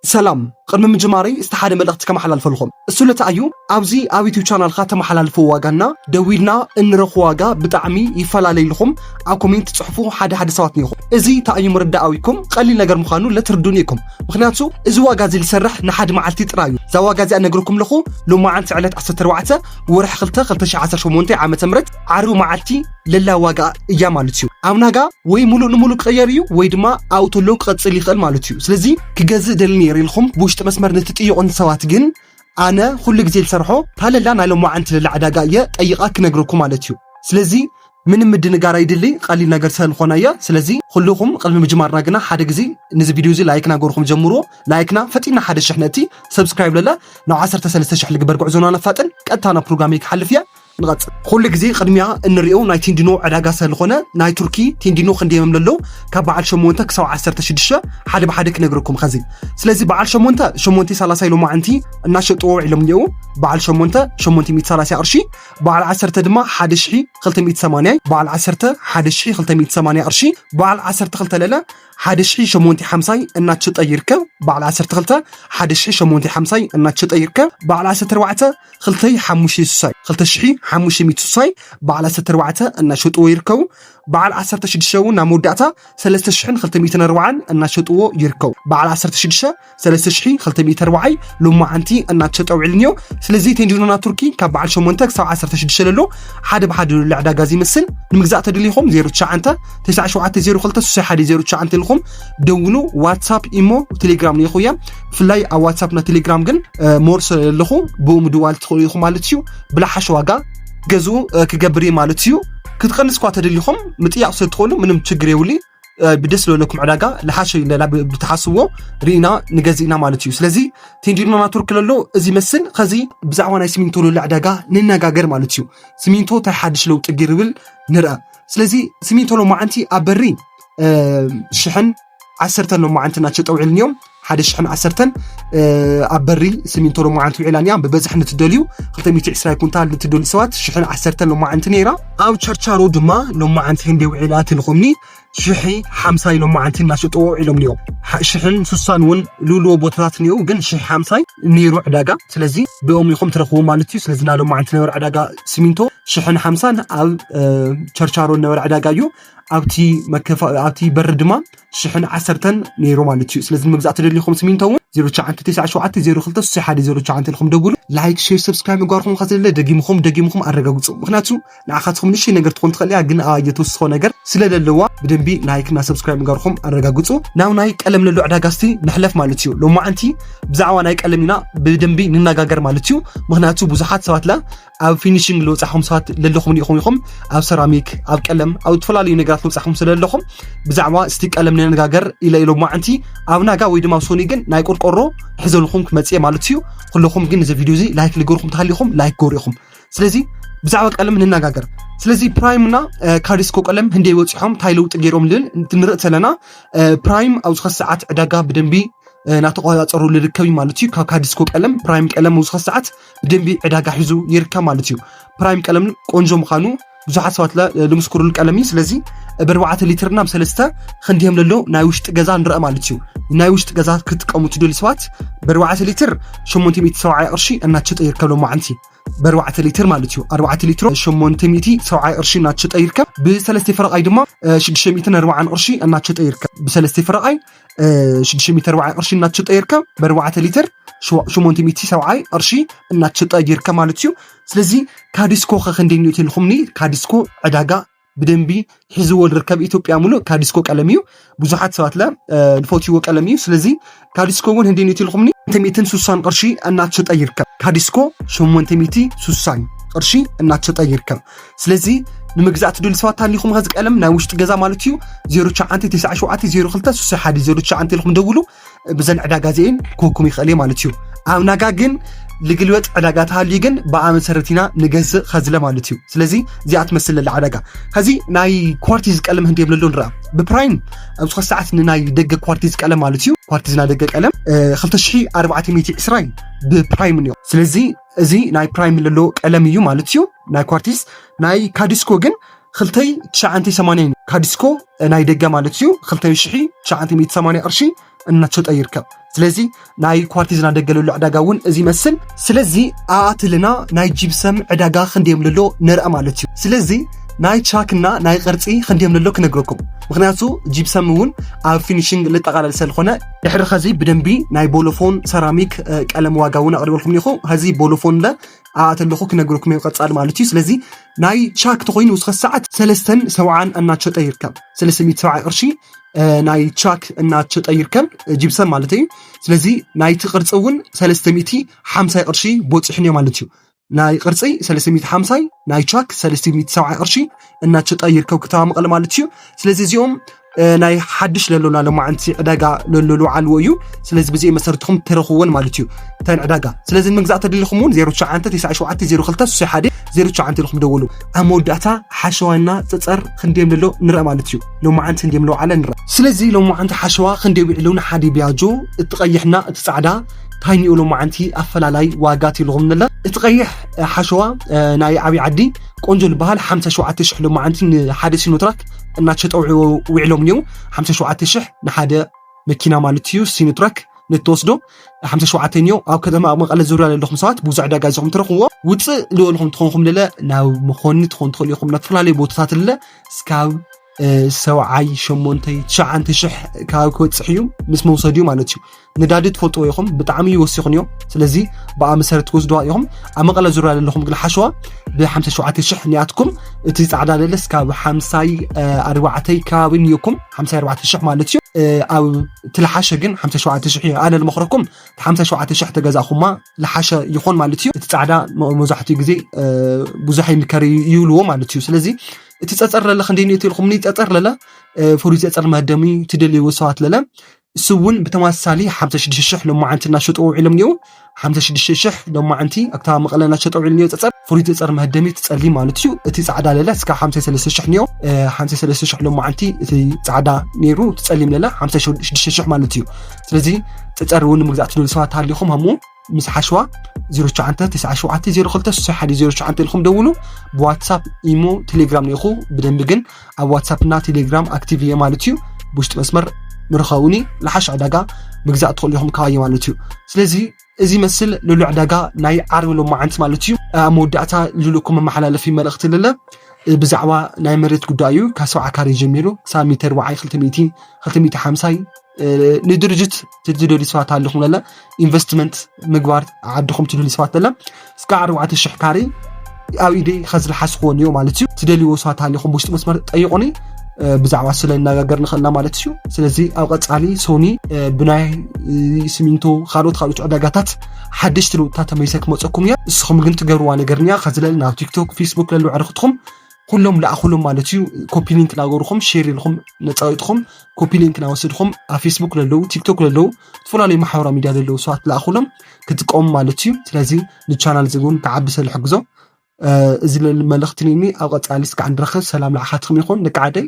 ሰላም፣ ቅድሚ ምጅማረይ እስቲ ሓደ መልእኽቲ ከመሓላልፈልኹም። እሱ ለታ እዩ፣ ኣብዚ ኣብ ዩቲዩብ ቻናልካ ተመሓላልፎ ዋጋና ደዊልና እንረኽቦ ዋጋ ብጣዕሚ ይፈላለይ ኢልኹም ኣብ ኮሜንት ጽሕፉ ሓደ ሓደ ሰባት ኒኹም። እዚ እንታይ እዩ ምርዳእ ኣዊኩም ቀሊል ነገር ምዃኑ ለትርዱን ኢኩም። ምኽንያቱ እዚ ዋጋ እዚ ዝሰርሕ ንሓደ መዓልቲ ጥራይ እዩ። እዛ ዋጋ እዚኣ ነግረኩም ኣለኹ ሎማዓንቲ ዕለት ዓሰርተ ኣርባዕተ ወርሒ ክልተ ክልተ ሽሕ ዓሰርተ ሸሞንተ ዓመተ ምህረት ዓርቢ መዓልቲ ለላ ዋጋ እያ ማለት እዩ። ኣብ ናጋ ወይ ሙሉእ ንሙሉእ ክቕየር እዩ ወይ ድማ ኣብኡ ተሎ ክቐጽል ይኽእል ማለት እዩ። ስለዚ ክገዝእ ደሊ ነይረ ኢልኩም ብውሽጢ መስመር ንትጥይቑን ሰባት ግን ኣነ ኩሉ ግዜ ዝሰርሖ ታለላ ናይ ሎማዓንቲ ለላ ዕዳጋ እየ ጠይቓ ክነግረኩም ማለት እዩ። ስለዚ ምንም ምድንጋር ኣይድሊ፣ ቀሊል ነገር ስለዝኾነ እየ። ስለዚ ኩልኹም ቅድሚ ምጅማርና ግና ሓደ ግዜ ንዚ ቪድዮ እዚ ላይክና ገርኩም ጀምርዎ። ላይክና ፈጢና ሓደ ሽሕ ነእቲ፣ ሰብስክራይብ ለለ ናብ ዓሰርተ ሰለስተ ሽሕ ልግበር ጉዕዞና ነፋጥን። ቀጥታ ናብ ፕሮግራመይ ክሓልፍ እየ። ንቐጽል። ኩሉ ግዜ ቅድሚያ እንሪኦ ናይ ቴንዲኖ ዕዳጋ ስለዝኾነ ናይ ቱርኪ ቴንዲኖ ክንደይ እዮም ለሎ ካብ በዓል ሸሞንተ ክሳብ ዓሰርተ ሽዱሽተ ሓደ ብሓደ ክነግረኩም ኸዚ። ስለዚ በዓል ሸሞንተ ሸሞንተ ሰላሳ ኢሎም መዓንቲ እናሸጥዎ ውዒሎም እኒአው። በዓል ሸሞንተ ሸሞንተ ሚእቲ ሰላሳ ቅርሺ፣ በዓል ዓሰርተ ድማ ሓደ ሽሕ ክልተ ሚእቲ ሰማንያ፣ በዓል ዓሰርተ ሓደ ሽሕ ክልተ ሚእቲ ሰማንያ ቅርሺ፣ በዓል ዓሰርተ ክልተ ለለ ሓደ ሽሕ ሸሞንተ ሓምሳይ እናተሸጠ ይርከብ። በዓል ዓሰርተ ክልተ ሓደ ሽሕ ሸሞንተ ሓምሳይ እናተሸጠ ይርከብ። በዓል ዓሰርተ ኣርባዕተ ክልተ ሽሕ ሓሙሽተ ሚእቲ ስሳይ፣ ክልተ ሽሕ ሓሙሽተ ሚእቲ ስሳይ በዓል ዓሰርተ ኣርባዕተ እናሸጥዎ ይርከቡ። በዓል ዓሰርተ ሽዱሽተ እውን ናብ መወዳእታ ሰለስተ ሽሕን ክልተ ሚእትን ኣርባዓን እናሸጥዎ ይርከቡ። በዓል ዓሰርተ ሽዱሽተ ሰለስተ ሽሕ ክልተ ሚእቲ ኣርባዓይ ሎማዓንቲ እናተሸጠ ውዒሉ እኒኦ። ስለዚ ቴንዲኖና ቱርኪ ካብ በዓል ሸሞንተ ክሳብ ዓሰርተ ሽዱሽተ ለሎ ሓደ ብሓደ ለሎ ዕዳጋ እዚ ይመስል። ንምግዛእ ተደሊኹም ዜሮ ትሽዓተ ተስዓ ሸውዓተ ዜሮ ክልተ ስሳ ሓደ ዜሮ ትሽዓተ ኢልኩም ደውሉ። ዋትሳፕ፣ ኢሞ፣ ቴሌግራም ንኢኹ እያ። ብፍላይ ኣብ ዋትሳፕ እና ቴሌግራም ግን እ፣ ሞር ስለ ዘለኹ ብኡ ምድዋል ትኽእሉ ኢኹም ማለት እዩ። ብላሓሽ ዋጋ ገዝኡ እ፣ ክገብር እዩ ማለት እዩ። ክትቀንስ እኳ ተደሊኹም ምጥያቕ ስለ ትኽእሉ ምንም ችግር የብሉ። እ፣ ብደስ ዝበለኩም ዕዳጋ ልሓሽ ኢለላ ብ- ብትሓስብዎ ርኢና ንገዝእ ኢና ማለት እዩ። ስለዚ ቴንዲኖና ቱርክ ለሎ እዚ መስል ኸዚ ብዛዕባ ናይ ሲሚንቶ ለሎ ዕዳጋ ንነጋገር ማለት እዩ። ሲሚንቶ እንታይ ሓድሽ ለውጢ ገይሩ ይብል ንርአ። ስለዚ ሲሚንቶ ሎማዓንቲ ኣብ በሪ እ፣ ሽሕን ዓሰርተን ሎማዓንቲ እናተሸጠ ውዒሉ እኒኦም። ሓደ ሽሕን ዓሰርተን እ፣ ኣብ በሪ ሲሚንቶ ሎማዓንቲ ውዒላ እኒኣ። ብበዝሒ ንትደልዩ ክልተ ሚእቲ ዕስራ ኩንታል ንትደልዩ ሰባት ሽሕን ዓሰርተን ሎማዓንቲ ነይራ። ኣብ ቸርቻሮ ድማ ሎማዓንቲ ክንደይ ውዒላ ትልኹምኒ ሽሒ ሓምሳይ ሎማዓንቲ እናሸጥዎ ውዒሎም እኒኦም። ሓ- ሽሕን ስሳን እውን ልውልዎ ቦታታት እኒኡ ግን ሽሒ ሓምሳይ ነይሩ ዕዳጋ። ስለዚ ብኦም ኢኹም ትረኽቡ ማለት እዩ። ስለዚ ናይ ሎማዓንቲ ነበረ ዕዳጋ ሲሚንቶ ሽሕን ሓምሳን ኣብ እ፣ ቸርቻሮ ነበረ ዕዳጋ እዩ። ኣብቲ መከፋ ኣብቲ በሪ ድማ ሽሕን ዓሰርተን ነይሩ ማለት እዩ። ስለዚ ንምግዛእ ተደሊኹም ሲሚንቶ እውን ዜሮ ትሽዓተ ተስዓ ሸውዓተ ዜሮ ክልተ ስሳ ሓደ ዜሮ ትሽዓተ ኢልኩም ደውሉ። ላይክ፣ ሼር፣ ሰብስክራይብ ምግባርኩም ከዘለ ደጊምኹም ደጊምኹም ኣረጋግጹ። ምኽንያቱ ንዓኻትኩም ንእሽተይ ነገር ትኾን ትኽእል እያ፣ ግን ኣየተወስኾ ነገር ስለ ዘለዋ ብደንቢ ላይክ እና ሰብስክራይብ ምግባርኩም ኣረጋግጹ። ናብ ናይ ቀለም ለሎ ዕዳጋ እስቲ ንሕለፍ ማለት እዩ። ሎማዓንቲ ብዛዕባ ናይ ቀለም ኢና ብደንቢ ንነጋገር ማለት እዩ። ምኽንያቱ ብዙሓት ሰባት ላ ኣብ ፊኒሽንግ ልወጻኹም ሰባት ለለኹም ኢኹም ኢኹም ኣብ ሰራሚክ፣ ኣብ ቀለም፣ ኣብ ዝተፈላለዩ ነገራት ልወጻኹም ስለ ለለኹም ብዛዕባ እስቲ ቀለም ንነጋገር ኢለ ኢሎም ማዓንቲ ኣብ ናጋ ወይ ድማ ኣብ ሶኒ ግን ናይ ቆርቆሮ ሕዘልኹም ክመጽእ ማለት እዩ። ኩለኹም ግን እዚ ቪድዮ እዚ ላይክ ልገርኩም ተሃሊኹም ላይክ ገሩ ኢኹም። ስለዚ ብዛዕባ ቀለም ንነጋገር። ስለዚ ፕራይም እና እ፣ ካዲስኮ ቀለም ህንደይ ወጺሖም ታይ ለውጢ ገይሮም ልብል ንርኢ ተለና እ፣ ፕራይም ኣብዚ ኸዚ ሰዓት ዕዳጋ ብደንቢ እ፣ እናተቆጻጸሩ ልርከብ እዩ ማለት እዩ። ካብ ካዲስኮ ቀለም ፕራይም ቀለም ኣብዚ ኸዚ ሰዓት ብደንቢ ዕዳጋ ሒዙ ይርከብ ማለት እዩ። ፕራይም ቀለም ቆንጆ ምዃኑ ብዙሓት ሰባት ለ- ልምስክሩሉ ቀለም እዩ። ስለዚ ብኣርባዕተ ሊትር እና ብሰለስተ ክንዲኦም ለሎ ናይ ውሽጢ ገዛ ንረአ ማለት እዩ። ናይ ውሽጢ ገዛ ክትጥቀሙ ትደልዩ ሰባት ብኣርባዕተ ሊትር ሸሞንተ ሚእቲ ሰብዓይ ቅርሺ እናተሸጠ ይርከብ ሎማዓንቲ። ብኣርባዕተ ሊትር ማለት እዩ። ኣርባዕተ ሊትሮ ሸሞንተ ሚእቲ ሰብዓይ ቅርሺ እናተሸጠ ይርከብ። ብሰለስተ ፈረቓይ ድማ እ፣ ሽዱሽተ ሚእትን ኣርባዓን ቅርሺ እናተሸጠ ይርከብ። ብሰለስተ ፈረቓይ እ፣ ሽዱሽተ ሚእቲ ኣርባዓን ቅርሺ እናተሸጠ ይርከብ። ብኣርባዕተ ሊትር ሸ- ሸሞንተ ሚእቲ ሰብዓይ ቅርሺ እናተሸጠ ይርከብ ማለት እዩ። ስለዚ ካዲስኮ ኸ ክንደይ ንእቲ ኢልኩምኒ? ካዲስኮ ዕዳጋ ብደንቢ ሒዝዎ ዝርከብ ኢትዮጵያ ሙሉእ ካዲስኮ ቀለም እዩ። ብዙሓት ሰባት ለ እ፣ ዝፈትይዎ ቀለም እዩ። ስለዚ ካዲስኮ እውን ህንደይ ንእቲ ኢልኩምኒ? ሸሞንተ ሚእትን ስሳን ቅርሺ እናተሸጠ ይርከብ። ካዲስኮ ሸሞንተ ሚእቲ ስሳን ቅርሺ እናተሸጠ ይርከብ። ስለዚ ንምግዛእ ትደልዩ ሰባት ታሊኹም ኸዚ ቀለም ናይ ውሽጢ ገዛ ማለት እዩ ዜሮ ትሽዓተ ተስዓ ሸውዓተ ዜሮ ክልተ ስሳ ሓደ ዜሮ ትሽዓተ ኢልኩም ደውሉ። ብዘን ዕዳጋ እዚኤን ክወኩም ይኽእል እየ ማለት እዩ። ኣብ ናጋ ግን ልግልበጥ ዕዳጋ ተሃልዩ ግን ብኣ መሰረት ኢና ንገዝእ ኸዝለ ማለት እዩ። ስለዚ እዚኣ ትመስል ለላ ዕዳጋ። ኸዚ ናይ ኳርቲዝ ቀለም ህንዲ የብለሎ ንረኣ። ብፕራይም ኣብዚ ኸዚ ሰዓት ንናይ ደገ ኳርቲዝ ቀለም ማለት እዩ። ኳርቲዝ ናይ ደገ ቀለም እ፣ ክልተ ሽሕ ኣርባዕተ ሚእቲ ዕስራን ብፕራይም እኒኦ። ስለዚ እዚ ናይ ፕራይም ለሎ ቀለም እዩ ማለት እዩ ናይ ኳርቲዝ። ናይ ካዲስኮ ግን ክልተ ሽሕ ትሽዓተ ሰማንያ እዩ። ካዲስኮ እ፣ ናይ ደገ ማለት እዩ ክልተ ሽሕ ትሽዓተ ሚእቲ ሰማንያ ቅርሺ እናተሸጠ ይርከብ። ስለዚ ናይ ኳርቲዝ እናደገለሉ ዕዳጋ እውን እዚ ይመስል። ስለዚ ኣኣትልና ናይ ጂፕሰም ዕዳጋ ክንደዮም ለሎ ንርአ ማለት እዩ። ስለዚ ናይ ቻክና ናይ ቅርፂ ክንደዮም ለሎ ክነግረኩም። ምክንያቱ ጂፕሰም እውን ኣብ ፊኒሽንግ ልጠቃለል ስለዝኾነ ድሕሪ ከዚ ብደንቢ ናይ ቦሎፎን ሰራሚክ ቀለም ዋጋ እውን ኣቅርበልኩም ኢኹ። ከዚ ቦሎፎን ለ ኣኣተለኹ ክነግረኩም እየ ቀፃል ማለት እዩ። ስለዚ ናይ ቻክ ተኮይኑ እስከ ሰዓት ሰለስተን ሰብዓን እናተሸጠ ይርከብ። ሰለስተ ሚእቲ ሰብዓ ቅርሺ ናይ ቻክ እናተሸጠ ይርከብ፣ ጂፕሰም ማለት እዩ። ስለዚ ናይቲ ቅርፂ እውን ሰለስተ ሚእቲ ሓምሳ ቅርሺ ቦፂሑ እኒኦ ማለት እዩ። ናይ ቅርፂ ሰለስተ ሚእቲ ሓምሳ፣ ናይ ቻክ ሰለስተ ሚእቲ ሰብዓ ቅርሺ እናተሸጠ ይርከብ ከተማ መቐለ ማለት እዩ። ስለዚ እዚኦም ናይ ሓድሽ ለሎና ለማዓንቲ ዕዳጋ ለሎ ልውዓልዎ እዩ። ስለዚ ብዚኦ መሰረትኩም ትረኽብዎን ማለት እዩ ተን ዕዳጋ። ስለዚ ንምግዛእ ተደሊኹም እውን ዜሮ ትሽዓተ ትስዓ ሸውዓተ ዜሮ ክልተ ሱሳ ሓደ ዜሮ ትሽዓተ ኢልኩም ደውሉ። ኣብ መወዳእታ ሓሸዋና ፀፀር ክንደዮም ለሎ ንርአ ማለት እዩ። ሎማዓንቲ ክንደዮም ለውዓለ ንርአ። ስለዚ ሎማዓንቲ ሓሸዋ ክንደይ ውዒሉ ንሓደ ቢያጆ፣ እቲ ቀይሕና እቲ ፃዕዳ ታይኒኡ ሎማዓንቲ ኣፈላላይ ዋጋ ትልኹም ንለ። እቲ ቀይሕ ሓሸዋ ናይ ዓብይ ዓዲ ቆንጆ ዝበሃል ሓምሳ ሸውዓተ ሽሕ ሎማዓንቲ ንሓደ ሲኖትራክ እናተሸጠ ውዒ-፣ ውዒሎም እኒው። ሓምሳ ሸውዓተ ሽሕ ንሓደ መኪና ማለት እዩ። ሲኖትራክ ንትወስዶ ሓምሳ ሸውዓተ እኒዮ። ኣብ ከተማ መቐለ ዙርያ ዘለኹም ሰባት ብዙሕ ዕዳጋ ኢኹም ትረኽብዎ። ውፅእ ዝበልኹም ትኾንኩም ለለ ናብ መኾኒ ትኾን ትኽእሉ ኢኹም። ናብ ዝተፈላለዩ ቦታታት ለለ እስካብ ሰብዓይ ሸሞንተይ ትሽዓተ ሽሕ ካብ ክበፅሕ እዩ ምስ መውሰድ እዩ ማለት እዩ። ነዳዲ ትፈልጥዎ ኢኹም፣ ብጣዕሚ ይወሲኹን እዮም። ስለዚ ብኣ መሰረት ትወስድዋ ኢኹም። ኣብ መቐለ ዙርያ ዘለኹም ግን ሓሸዋ ብሓምሳ ሸውዓተ ሽሕ ንያትኩም፣ እቲ ፃዕዳ ለለስ ካብ ሓምሳይ ኣርባዕተይ ከባቢ ንየኩም፣ ሓምሳይ ኣርባዕተ ሽሕ ማለት እዩ። ኣብ እቲ ልሓሸ ግን ሓምሳ ሸውዓተ ሽሕ እዩ። ኣነ ልመኽረኩም ሓምሳ ሸውዓተ ሽሕ ተገዛእኹማ ልሓሸ ይኾን ማለት እዩ። እቲ ፃዕዳ መ-፣ መብዛሕትኡ ግዜ ብዙሕ ይምከር ይብልዎ ማለት እዩ። ስለዚ እቲ ፀፀር ለለ ክንደይ ንእቲ ኢልኩም ጸጸር ለለ ፍሩይ ጸጸር መደሚ ትደልይዎ ሰባት ለለ እሱ እውን ብተመሳሳሊ ሓምሳ ሽዱሽተ ሽሕ ሎማዓንቲ እናሸጡ ውዒሎም እኒው። ሓምሳ ሽዱሽተ ሽሕ ሎማዓንቲ ኣክታ መቐለ እናሸጡ ውዒሎም እኒው። ጸጸር ፍሩይ ጸጸር መደሚ ትጸሊ ማለት እዩ። እቲ ጻዕዳ ለለ እስካ ሓምሳ ሰለስተ ሽሕ እኒው። ሓምሳ ሰለስተ ሽሕ ሎማዓንቲ እቲ ጻዕዳ ነይሩ ትጸሊም ለለ ሓምሳ ሽዱሽተ ሽሕ ማለት እዩ። ስለዚ ጸጸር እውን ምግዛእ ትደልዩ ሰባት ሃሊኹም ሃሙ ምስ ሓሸዋ ዜሮ ትሽዓተ ትስዓ ሸውዓተ ዜሮ ክልተ ስሳ ሓደ ዜሮ ትሽዓተ ኢልኩም ደውሉ። ብዋትሳፕ፣ ኢሞ፣ ቴሌግራም ኔኹ ብደንቢ ግን ኣብ ዋትሳፕ እና ቴሌግራም ኣክቲቭ እየ ማለት እዩ። ብውሽጢ መስመር ምርኸውኒ ልሓሽ ዕዳጋ ምግዛእ ትኽእሉ ኢኹም ካባየ ማለት እዩ። ስለዚ እዚ መስል ልሉ ዕዳጋ ናይ ዓርቢ ሎማዓንቲ ማለት እዩ። ኣብ መወዳእታ ልልኩም መመሓላለፊ መልእኽቲ ልለ ብዛዕባ ናይ መሬት ጉዳይ እዩ። ካብ ሰብዓ ካሬ ጀሚሩ ክሳብ ሚተር ወዓይ ክልተ ሚእቲ፣ ክልተ ሚእቲ ሓምሳይ ንድርጅት ትደልዩ ሰባት ኣለኹም ለለ ኢንቨስትመንት ምግባር ዓድኹም ትደልዩ ሰባት ለለ እስከ ኣርባዕተ ሽሕ ካሬ ኣብ ኢደይ ከዝልሓስክዎ እኒኦ ማለት እዩ። ትደልይዎ ሰባት ኣለኹም ብውሽጢ መስመር ጠይቁኒ። ብዛዕባ ስለ ነጋገር ንኽእልና ማለት እዩ። ስለዚ ኣብ ቀጻሊ ሶኒ ብናይ ሲሚንቶ ካልኦት ካልኦት ዕዳጋታት ሓደሽቲ ለውጥታት ተመይሰ ክመፀኩም እያ። ንስኹም ግን ትገብርዋ ነገር እኒያ ከዝለል ናብ ቲክቶክ ፌስቡክ ለሉ ዕርክትኹም ኩሎም ለኣኹሎም ማለት እዩ። ኮፒ ሊንክ ናገርኹም ሼር ኢልኹም ነፃዊጥኹም ኮፒ ሊንክ ናወሰድኹም ኣብ ፌስቡክ ለለዉ ቲክቶክ ለለዉ ዝተፈላለዩ ማሕበራዊ ሚድያ ለለዉ ሰባት ለኣኹሎም ክጥቀሙ ማለት እዩ። ስለዚ ንቻናል እዚ እውን ክዓቢ ስለ ዝሕግዞ እዚ ልል መልእኽቲ ኒኒ ኣብ ቀፃሊ እስካዕ ንረኽብ። ሰላም ለዓኻትኩም ይኹን ደቂ ዓደይ።